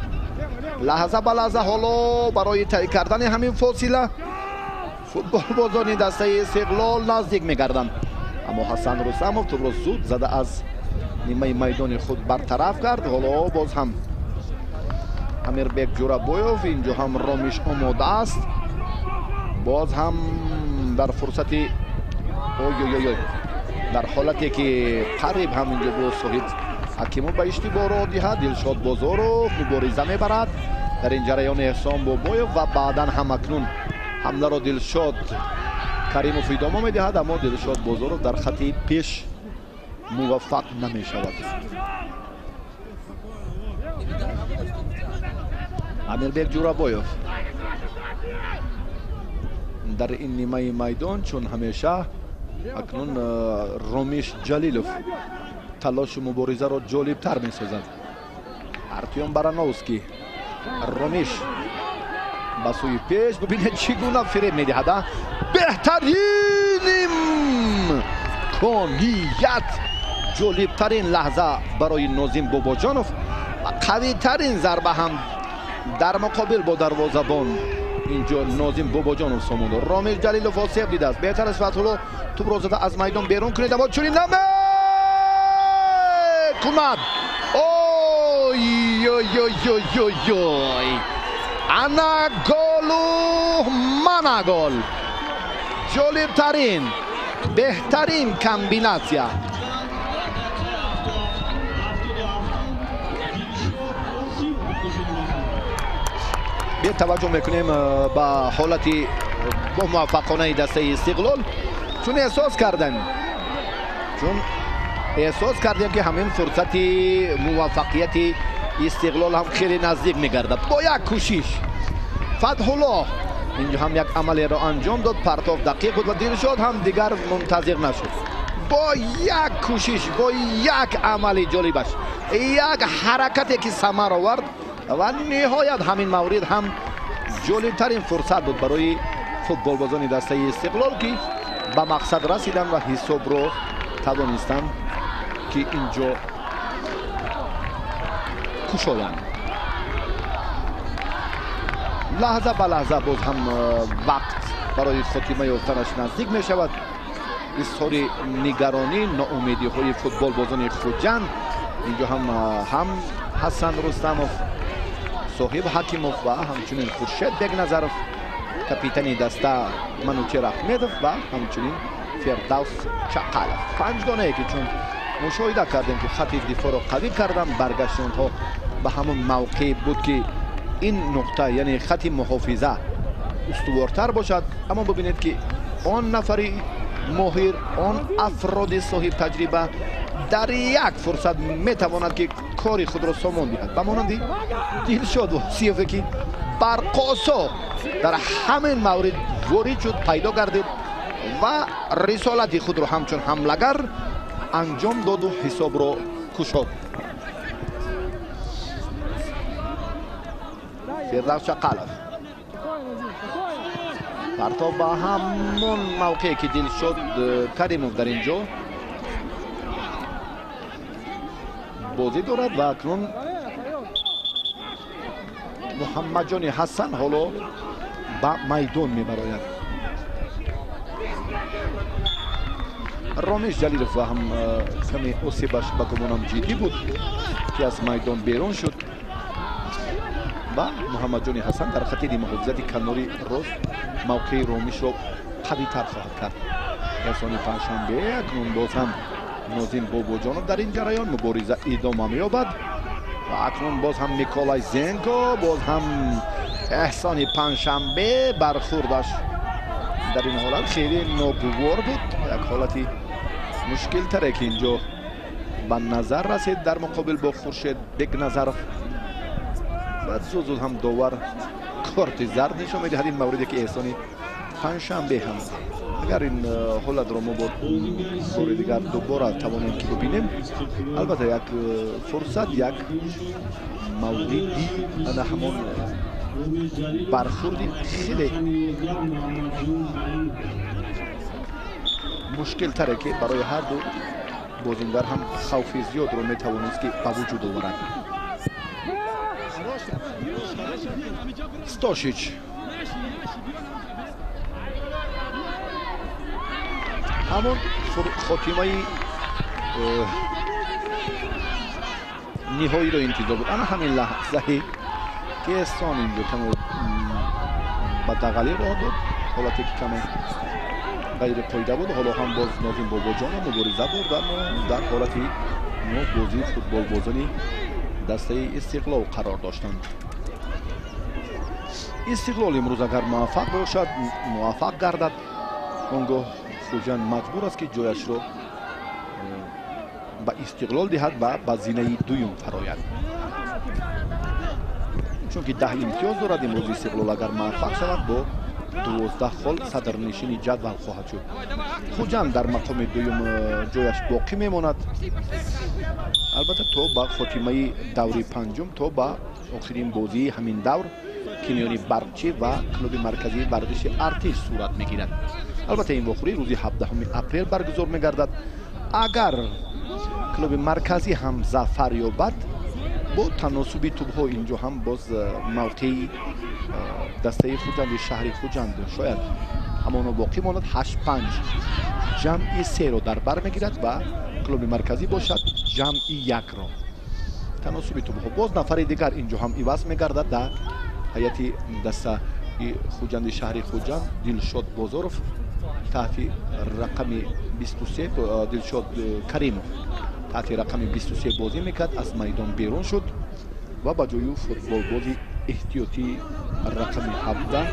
Лаҳза ба лаҳза ҳоло барои тай кардани ҳамин фосила футболбозони дастаи Истиқлол наздик мегарданд. Аммо Ҳасан Рустамов тӯбро зуд зада аз нимаи майдони худ бартараф кард. Ҳоло боз ҳам Амирбек Ҷурабоев, инҷо ҳам Ромиш омода аст. Боз ҳам дар фурсати ой-ой-ой, дар ҳолате ки қариб ҳам инҷо бо Соҳиб Ҳакимов ба иштибоҳ роҳ диҳад, Дилшод Бозоров мубориза мебарад дар ин ҷараён Эҳсон Бобоев ва баъдан ҳам акнун ҳамларо Дилшод Каримов идома медиҳад, аммо Дилшод Бозоров дар хати пеш муваффақ намешавад. Амирбек Ҷурабоев дар ин нимаи майдон чун ҳамеша акнун Ромиш Ҷалилов талошу муборизаро ҷолибтар месозад. Артём Барановский, Ромиш ба сӯи пеш, бибинед чӣ гуна фиреб медиҳад. Беҳтарин имконият, ҷолибтарин лаҳза барои Нозим Бобоҷонов ва қавитарин зарба ҳам дар муқобил бо дарвозабон инҷо Нозим Бобоҷонов сомон дод. Ромиш Ҷалилов осеб дидааст. Беҳтар аст Фатҳулло тӯбро зада аз майдон берун кунед, аммо чунин намекунад. Ой-ой-ой-ой-ой! Ана голу мана гол! Ҷолибтарин, беҳтарин комбинатсия. Биё таваҷҷӯҳ мекунем ба ҳолати бо муваффақонаи дастаи Истиқлол, чун эҳсос кардем ки ҳамин фурсати муваффақияти Истиқлол ҳам хеле наздик мегардад. Бо як кӯшиш Фатҳулло инҷо ҳам як амалеро анҷом дод, партов дақиқ буд ва Дилшод ҳам дигар мунтазир нашуд. Бо як кӯшиш, бо як амали ҷолибаш, як ҳаракате ки самар овард ва ниҳоят ҳамин маврид ҳам ҷолибтарин фурсат буд барои футболбозони дастаи Истиқлол, ки ба мақсад расиданд ва ҳисобро тавонистанд ки инҷо кушоянд. Лаҳза ба лаҳза боз ҳам вақт барои хотима ёфтанаш наздик мешавад. Изҳори нигаронӣ, ноумедиҳои футболбозони Хуҷанд инҷо ҳам Ҳасан Рустамов, Соҳиб Ҳакимов ва ҳамчунин Хуршед Бекназаров, капитани даста Манучер Аҳмедов ва ҳамчунин Фирдавс Чақалов. Панҷ донае ки чун мушоҳида кардем ки хати дифоъро қавӣ карданд, баргашти онҳо ба ҳамон мавқеъ буд ки ин нуқта, яъне хати муҳофиза устувортар бошад. Аммо бибинед ки он нафари моҳир, он афроди соҳибтаҷриба дар як фурсат метавонад ки кори худро сомон диҳад, ба монанди Дилшод Восиеве ки барқосо дар ҳамин маврид ворид шуд, пайдо гардид ва рисолати худро ҳамчун ҳамлагар анҷом доду ҳисобро кушод. Фирдавс Чақалов партов ба ҳамон мавқее ки Дилшод Каримов дар ин ҷо бозӣ дорад ва акнун Муҳаммадҷони Ҳасан ҳоло ба майдон мебарояд. Ромиш Ҷалилов ва ҳам каме осебаш ба гумонам ҷиддӣ буд ки аз майдон берун шуд ва Муҳаммадҷони Ҳасан дар хати муҳофизати канори рост мавқеи Ромишро қавитар хоҳад кард. Эҳсони Панҷшанбе акнун боз ҳам Нозим Бобоҷонов дар ин ҷараён мубориза идома меёбад ва акнун боз ҳам Николай Зенко, боз ҳам Эҳсони Панҷшанбе бархӯрдаш дар ин ҳолат хеле ногувор буд. Як ҳолати мушкилтаре ки инҷо ба назар расид дар муқобил бо Хуршед Бекназаров ва зуд зуд ҳам довар корти зард нишон медиҳад. Ин мавриде ки Эҳсони Панҷшанбе ҳам Агар ин ҳолатро мо бори дигар дубора тавонем ки бибинем, албатта як фурсат, як мавриди ана ҳамон бархурди хеле мушкилтаре, ки барои ҳар ду бозингар ҳам хавфи зиёдро метавонист ки ба вуҷуд оварад. Стошич ҳамон хотимаи ниҳоиро интизор буд. Ана ҳамин лаҳзае ки Эҳсон инҷо каме ба дағалӣ роҳ дод, ҳолате ки каме ғайриқоида буд. Ҳоло ҳам боз Нозим Бобоҷонов мубориза бурд, аммо дар ҳолати нобозии футболбозони дастаи Истиқлол қарор доштанд. Истиқлол имрӯз агар муваффақ бошад, муваффақ гардад, он гоҳ Хуҷанд маҷбур аст ки ҷояшро ба Истиқлол диҳад ва ба зинаи дуюм фарояд, чунки 10 имтиёз дорад. Имрӯз Истиқлол агар муваффақ шавад, бо 12 хол садрнишини ҷадвал хоҳад шуд. Хуҷанд дар мақоми дуюм ҷояш боқӣ мемонад, албатта то ба хотимаи даври панҷум, то ба охирин бозии ҳамин давр, ки миёни Барқчӣ ва клуби марказии варзиши Артиш сурат мегирад. Албатта ин вохӯрӣ рӯзи 17 апрел баргузор мегардад. Агар клуби марказӣ ҳам зафар ёбад, бо таносуби тӯбҳо инҷо ҳам боз мавқеи дастаи Хуҷанди шаҳри Хуҷанд шояд ҳамоно боқӣ монад. 8-5 ҷамъи 3-ро дар бар мегирад ва клуби марказӣ бошад ҷамъи 1-ро. Таносуби тӯбҳо боз нафари дигар инҷо ҳам иваз мегардад дар ҳайати дастаи Хуҷанди шаҳри Хуҷанд. Дилшод Бозоров таҳти рақами 23, Дилшод Каримов таҳти рақами 23 бозӣ мекард, аз майдон берун шуд ва ба ҷои футболбози эҳтиётии рақами 17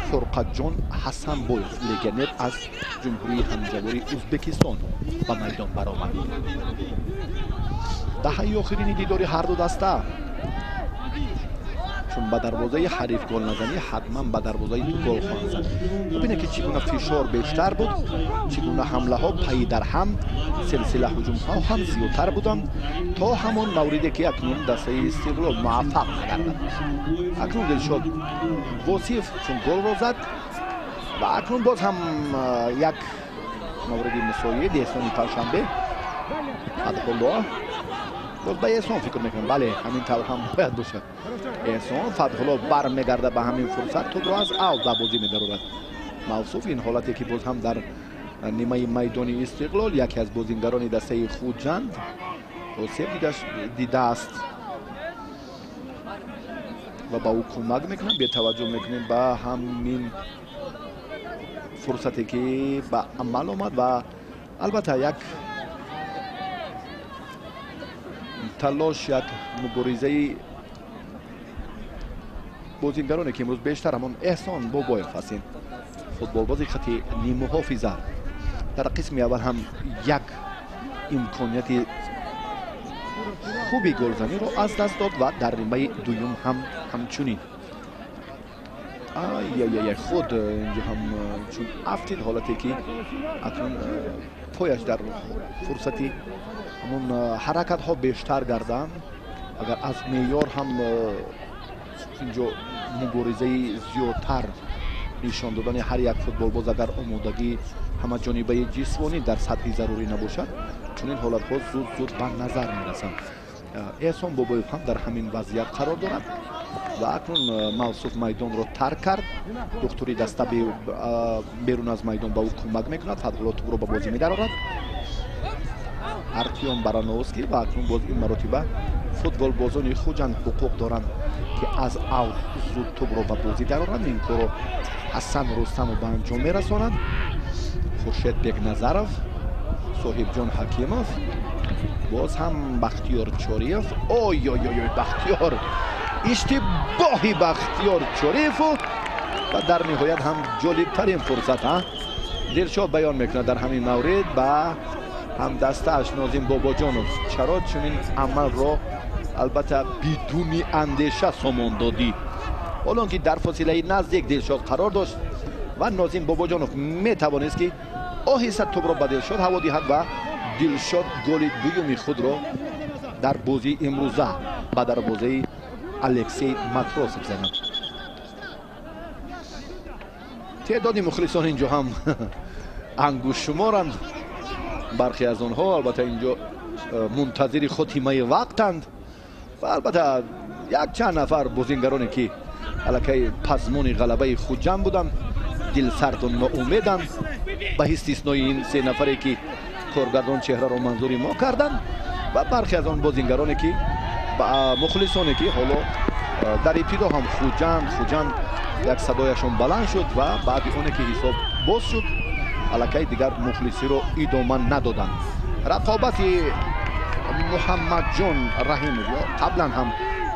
Фурқатҷон Ҳасанбоев, легионер аз ҷумҳурии ҳамҷавори Ӯзбекистон, ба майдон баромад. Даҳаи охирини дидори ҳар ду даста, чун ба дарвозаи ҳариф гол назанӣ, ҳатман ба дарвозаи ту гол хоҳанд зад. Бубинед ки чӣ гуна фишор бештар буд, чӣ гуна ҳамлаҳо пайи дар ҳам, силсила ҳуҷумҳо ҳам зиёдтар буданд, то ҳамон мавриде ки акнун дастаи Истиқлол муваффақ нагардад. Акнун Дилшод Восиф чун голро зад ва акнун боз ҳам як мавриди мусоид Эҳсони Панҷшанбе, Фатҳуллоҳ боз ба Эҳсон фикр мекунам. Бале, ҳамин тавр ҳам бояд бошад. Эҳсон Фатҳуллоҳ бармегарда ба ҳамин фурсат, тӯбро аз аут ба бозӣ медарорад. Мавсуф ин ҳолате ки боз ҳам дар нимаи майдони Истиқлол яке аз бозингарони дастаи Хуҷанд осеб дидааст ва ба ӯ кӯмак мекунад. Бетаваҷҷӯҳ мекунем ба ҳамин фурсате ки ба амал омад ва албатта як талош, як муборизаи бозингароне ки имрӯз бештар ҳамон Эҳсон Бобоев аст, ин футболбози хати ниммуҳофиза. Дар қисми аввал ҳам як имконияти хуби голзаниро аз даст дод ва дар нимаи дуюм ҳам ҳамчунин. Ай-яй-яй, худ инҷо ҳам чун афтид, ҳолате ки акнун пояш дар фурсати ҳамон ҳаракатҳо бештар гарданд. Агар аз меъёр ҳам инҷо муборизаи зиёдтар нишон додани ҳар як футболбоз, агар омодагии ҳамаҷонибаи ҷисмонӣ дар сатҳи зарурӣ набошад, чунин ҳолатҳо зуд-зуд ба назар мерасанд. Эҳсон Бобоев ҳам дар ҳамин вазъият қарор дорад ва акнун Мавсуф майдонро тарк кард. Духтури даста берун аз майдон ба ӯ кӯмак мекунад. Фатҳулло тӯбро ба бозӣ медарорад. Артём Барановский ва акнун боз ин маротиба футболбозони Хуҷанд ҳуқуқ доранд ки аз аут зуд тӯбро ба бозӣ дароранд. Ин корро Ҳасан Рустамов ба анҷом мерасонад. Хуршед Бекназаров, Соҳибҷон Ҳакимов, боз ҳам Бахтиёр Чориев. Ой-ой-ой, Бахтиёр, иштибоҳи Бахтиёр Чориеву ва дар ниҳоят ҳам ҷолибтарин фурсат Дилшод баён мекунад дар ҳамин маврид ба ҳамдастааш Нозим Бобоҷонов: чаро чунин амалро албатта бидуни андеша сомон додӣ? Ҳолон ки дар фосилаи наздик Дилшод қарор дошт, ва Нозим Бобоҷонов метавонист ки оҳиста тӯбро ба Дилшод ҳаво диҳад ва Дилшод голи дуюми худро дар бозии имрӯза ба дарвозаи Алексей Матросов занад. Теъдоди мухлисон инҷо ҳам ангуштшуморанд. Бархе аз онҳо албатта инҷо мунтазири хотимаи вақтанд ва албатта якчанд нафар бозингароне ки аллакай пазмони ғалабаи Хуҷанд буданд, дилсарду ноумеданд, ба истиснои ин се нафаре ки коргардон чеҳраро манзури мо карданд ва бархе аз он бозингароне ки мухлисоне ки ҳоло дар ибтидо ҳам Хуҷанд як садояшон баланд шуд ва баъди оне ки ҳисоб боз шуд, аллакай дигар мухлисиро идома надоданд. Рақобати Муҳаммадҷон Раҳимов ё қаблан ҳам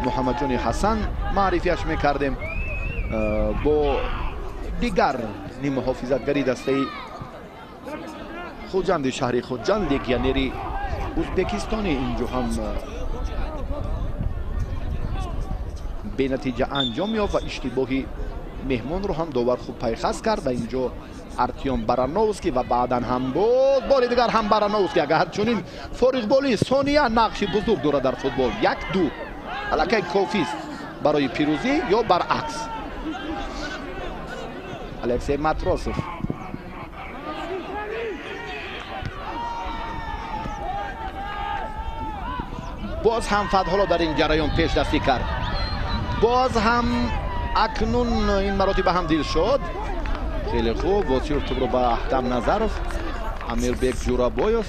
Муҳаммадҷони Ҳасан маърифияш мекардем бо дигар нимуҳофизатгари дастаи Хуҷанди шаҳри Хуҷанд, легионери ӯзбекистони инҷо ҳам бенатиҷа анҷом ёфт ва иштибоҳи меҳмонро ҳам довар хуб пайхас кард ва инҷо Артём Барановский ва баъдан ҳам боз бори дигар ҳам Барановский. Агар чунин фориғболӣ сония нақши бузург дорад дар футбол, 1-2 аллакай кофист барои пирӯзӣ ё баръакс. Алексей Матросов боз ҳам Фатҳулло дар ин ҷараён пешдастӣ кард. Боз ҳам акнун ин маротиба ҳам Дилшод. Хеле хуб, Восилов тӯбро ба Аҳтам Назаров, Амирбек Ҷурабоев,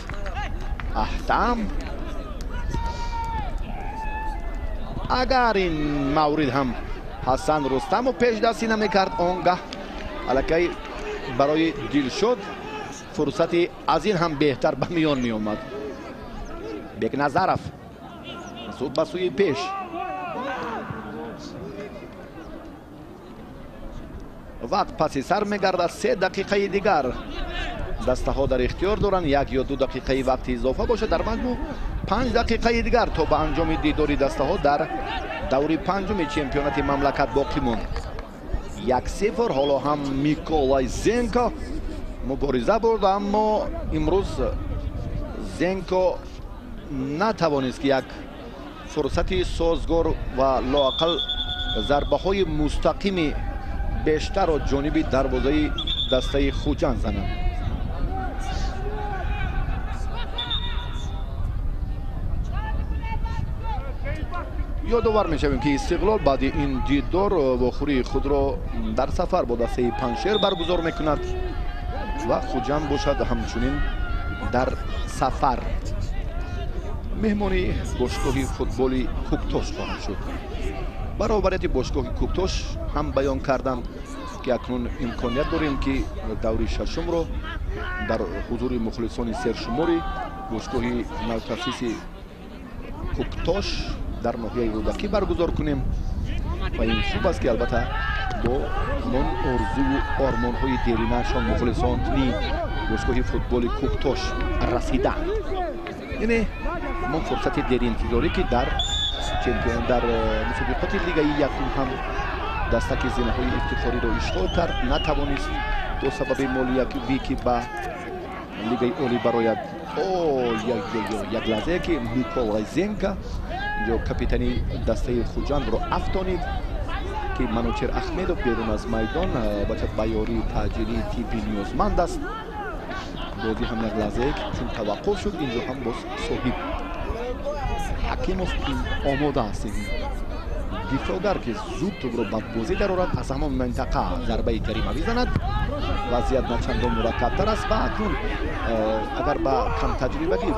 Аҳтам. Агар ин маврид ҳам Ҳасан Рустамов пешдастӣ намекард, он гаҳ аллакай барои Дилшод фурсати аз ин ҳам беҳтар ба миён меомад. Бекназаров зуд ба сӯи пеш. Вақт паси сар мегардад, 3 дақиқаи дигар дастаҳо дар ихтиёр доранд, 1 ё 2 дақиқаи вақти изофа бошад, дар маҷмӯъ 5 дақиқаи дигар то ба анҷоми дидори дастаҳо дар даври панҷуми чемпионати мамлакат боқӣ монд. 1-0. Ҳоло ҳам Миколай Зенко мубориза бурд, аммо имрӯз Зенко натавонист ки як фурсати созгор ва лоақал зарбаҳои мустақими бештарро ҷониби дарвозаи дастаи Хуҷанд занад. Ёдовар мешавем ки Истиқлол баъди ин дидор вохӯрии худро дар сафар бо дастаи Панҷшер баргузор мекунад ва Хуҷанд бошад ҳамчунин дар сафар меҳмони бошгоҳи футболи Кӯктош хоҳад шуд. Баробарияти бошгоҳи Кӯктош ҳам баён кардам ки акнун имконият дорем ки даври шашумро дар ҳузури мухлисони сершумори бошгоҳи навтасиси Кӯктош дар ноҳияи Рӯдакӣ баргузор кунем ва ин хуб аст ки албатта бо ҳамон орзуву ормонҳои деринаашон мухлисони бошгоҳи футболи Кӯктош расидаанд. Яъне ҳамон фурсати деринтизорӣ ки дар чемпион дар мусобиқоти лигаи якум ҳам дастаки зинаҳои ифтихориро ишғол кард, натавонист бо сабаби молиявӣ ки ба лигаи олӣ барояд. Як лаҳзае ки Миколай Зенка инҷо капитани дастаи Хуҷандро афтонид ки Манучер Ахмедов берун аз майдон ба ёрии таъҷилии тиббӣ ниёзманд аст. Бозӣ ҳам як лаҳзае ки чун таваққуф шуд, инҷо ҳам боз соҳиб Ҳакимов омода аст. Ин дифоъгар ки зуд тӯбро ба бозӣ дарорад, аз ҳамон минтақа зарбаи ҷаримавӣ занад. Вазъият начандон мураккабтар аст ва акнун агар ба камтаҷрибагӣ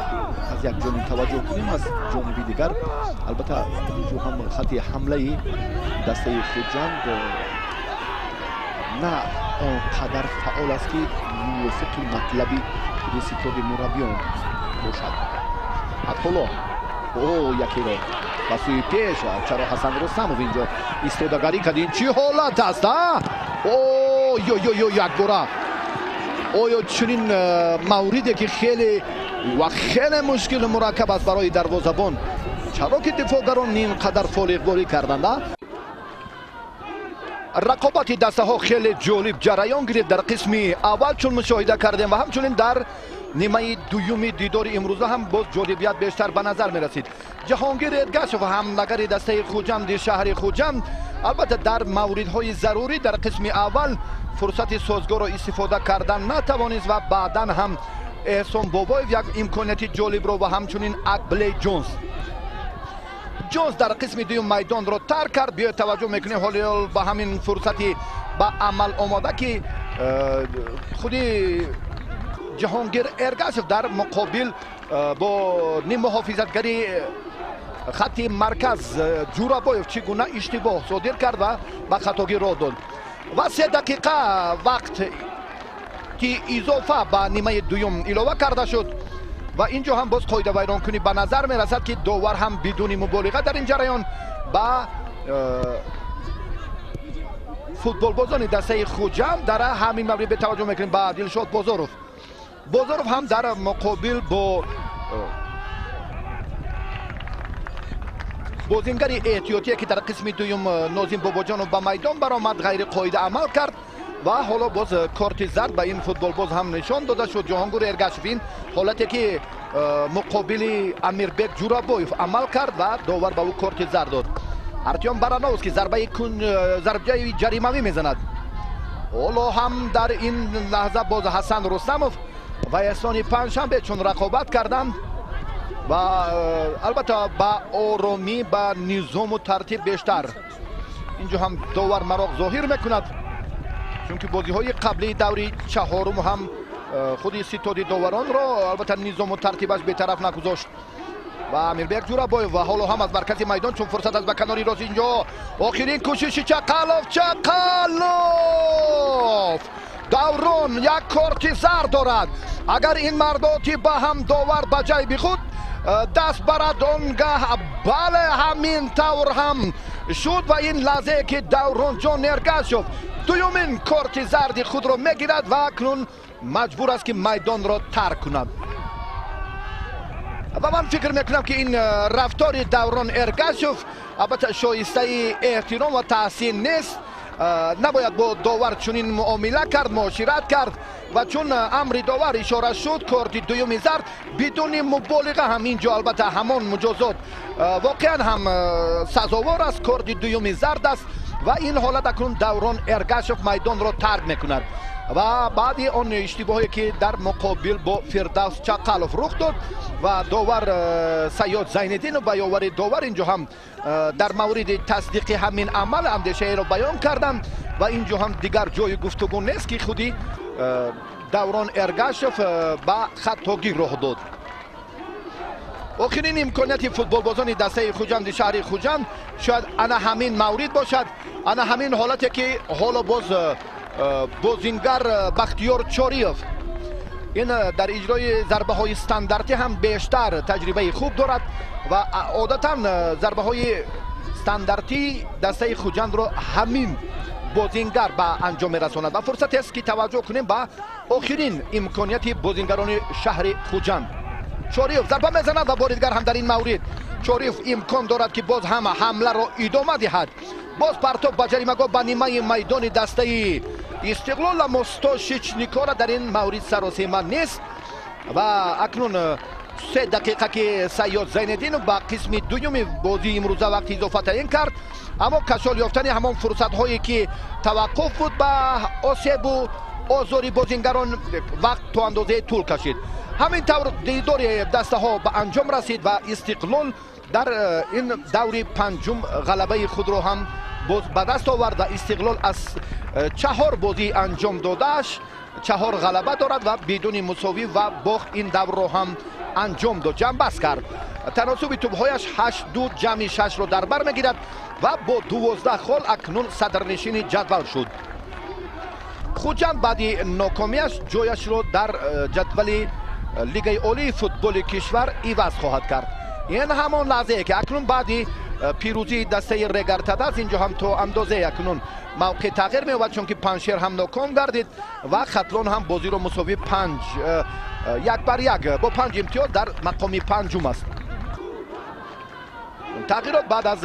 аз як ҷониб таваҷҷӯҳ кунем, аз ҷониби дигар албатта инҷо ҳам хати ҳамлаи дастаи Хуҷанд на он қадар фаъол аст ки мувофиқи матлаби худи ситоди мураббиён бошад. Фатҳулло якеро ба сӯи пеш. Чаро Ҳасан Рустамов инҷо истодагарӣ кард? Ин чӣ ҳолат аст? Ё якбора оё чунин мавриде ки хеле ва хеле мушкилу мураккаб аст барои дарвозабон, чаро ки дифоъгарон ин қадар фолиғборӣ карданд? Рақобати дастаҳо хеле ҷолиб ҷараён гирифт дар қисми аввал, чун мушоҳида кардем, ва ҳамчунин дар нимаи дуюми дидори имрӯза ҳам боз ҷолибият бештар ба назар мерасид. Ҷаҳонгир Эргашев, ҳамлагари дастаи Хуҷанди шаҳри Хуҷанд, албатта дар мавридҳои зарурӣ дар қисми аввал фурсати созгорро истифода кардан натавонист ва баъдан ҳам Эҳсон Бобоев як имконияти ҷолибро ва ҳамчунин Акблей Ҷонс. Ҷонс дар қисми дуюм майдонро тарк кард. Биёед таваҷҷӯҳ мекунем ҳоло ба ҳамин фурсати ба амал омода, ки худи Ҷаҳонгир Эргашев дар муқобил бо ниммуҳофизатгари хатти марказ Ҷурабоев чӣ гуна иштибоҳ содир кард ва ба хатогӣ роҳ дод. Ва 3 дақиқа вақт ки изофа ба нимаи дуюм илова карда шуд ва инҷо ҳам боз қоидавайронкунӣ ба назар мерасад, ки довар ҳам бидуни муболиға дар ин ҷараён ба футболбозони дастаи Хуҷанд дар ҳамин маврид бетаваҷҷӯҳ мекунем ба Дилшод Бозоров. Бозоров ҳам дар муқобил бо бозингари эҳтиётие, ки дар қисми дуюм Нозим Бобоҷонов ба майдон баромад, ғайриқоида амал кард ва ҳоло боз корти зард ба ин футболбоз ҳам нишон дода шуд. Ҷаҳонгир Эргашев ин ҳолате ки муқобили Амирбек Ҷурабоев амал кард ва довар ба ӯ корти зард дод. Артём Барановский зарбаи ҷаримавӣ мезанад. Ҳоло ҳам дар ин лаҳза боз Ҳасан Рустамов ва Эҳсони Панҷшанбе чун рақобат карданд ва албатта ба оромӣ, ба низому тартиб бештар. Инҷо ҳам довар мароқ зоҳир мекунад, чунки бозиҳои қаблии даври чаҳорум ҳам худи ситоди доваронро албатта низому тартибаш бетараф нагузошт. Ва Амирбек Ҷурабоев ва ҳоло ҳам аз маркази майдон чун фурсат аст ба канори рост, инҷо охирин кӯшиши Чақалов. Чақалов! Даврон як корти зард дорад. Агар ин мардоти ба ҳам довар ба ҷайби худ даст барад, он гаҳ бале ҳамин тавр ҳам шуд ва ин лаҳзае ки Давронҷон Эргашев дуюмин корти зарди худро мегирад ва акнун маҷбур аст, ки майдонро тарк кунад. Ва ман фикр мекунам, ки ин рафтори Даврон Эргашев албатта шоистаи эҳтиром ва таҳсин нест. Набояд бо довар чунин муомила кард, муошират кард ва чун амри довар ишора шуд, корти дуюми зард бидуни муболиға ҳам инҷо албатта ҳамон муҷозот воқеан ҳам сазовор аст, корти дуюми зард аст ва ин ҳолат акнун Даврон Эргашев майдонро тарк мекунад. Ва баъди он иштибоҳе ки дар муқобил бо Фирдавс Чақалов рух дод ва довар Сайёд Зайниддинов ба ёвари довар инҷо ҳам дар мавриди тасдиқи ҳамин амал андешаеро баён карданд ва инҷо ҳам дигар ҷои гуфтугӯ нест, ки худи Даврон Эргашев ба хатогӣ роҳ дод. Охирин имконияти футболбозони дастаи Хуҷанди шаҳри Хуҷанд шояд ана ҳамин маврид бошад, ана ҳамин ҳолате ки ҳоло боз бозингар Бахтиёр Чориев ин дар иҷрои зарбаҳои стандартӣ ҳам бештар таҷрибаи хуб дорад ва одатан зарбаҳои стандартии дастаи Хуҷандро ҳамин бозингар ба анҷом мерасонад ва фурсате аст, ки таваҷҷӯҳ кунем ба охирин имконияти бозингарони шаҳри Хуҷанд. Чориев зарба мезанад ва бори дигар ҳам дар ин маврид Чориев имкон дорад, ки боз ҳам ҳамларо идома диҳад. Боз партоб ба ҷаримагоҳ ба нимаи майдони дастаи Истиқлол, аммо Стошич Никола дар ин маврид саросема нест ва акнун 3 дақиқа ки Сайёд Зайниддинов ба қисми дуюми бозии имрӯза вақти изофа таъин кард, аммо кашол ёфтани ҳамон фурсатҳое ки таваққуф буд ба осебу озори бозингарон вақт то андозае тӯл кашид. Ҳамин тавр дидори дастаҳо ба анҷом расид ва Истиқлол дар ин даври панҷум ғалабаи худро ҳам боз ба даст овард ва Истиқлол аз 4 бозӣ анҷом додааш 4 ғалаба дорад ва бидуни мусовӣ ва бохт ин даврро ҳам анҷом дод, ҷамъбаст кард. Таносуби тӯбҳояш 8-2 ҷамъи 6-ро дар бар мегирад ва бо 12 хол акнун садрнишини ҷадвал шуд. Хуҷанд баъди нокомиаш ҷояшро дар ҷадвали Лигаи олии футболи кишвар иваз хоҳад кард. Ин ҳамон лаҳзае ки акнун баъди пирӯзии дастаи Регартадаз инҷо ҳам то андозае акнун мавқеъ тағйир меёбад, чунки Панҷшер ҳам ноком гардид ва Хатлон ҳам бозиро мусовӣ 5-1 бо 5 имтиёз дар мақоми панҷум аст. Тағйирот баъд аз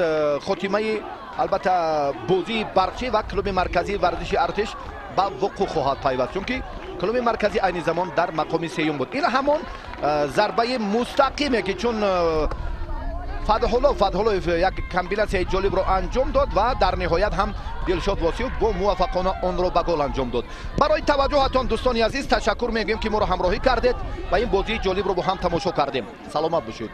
хотимаи Албатта, бозии Барқчӣ ва клуби марказии варзиши Артиш ба вуқӯъ хоҳад пайваст, чунки клуби марказӣ айни замон дар мақоми сеюм буд. Ин ҳамон зарбаи мустақиме, ки чун Фатҳулло Фатҳуллоев як комбинатсияи ҷолибро анҷом дод ва дар ниҳоят ҳам Дилшод Восиев бо муваффақона онро ба гол анҷом дод. Барои таваҷҷӯҳатон, дӯстони азиз, ташаккур мегӯем, ки моро ҳамроҳӣ кардед ва ин бозии ҷолибро бо ҳам тамошо кардем. Саломат бошед.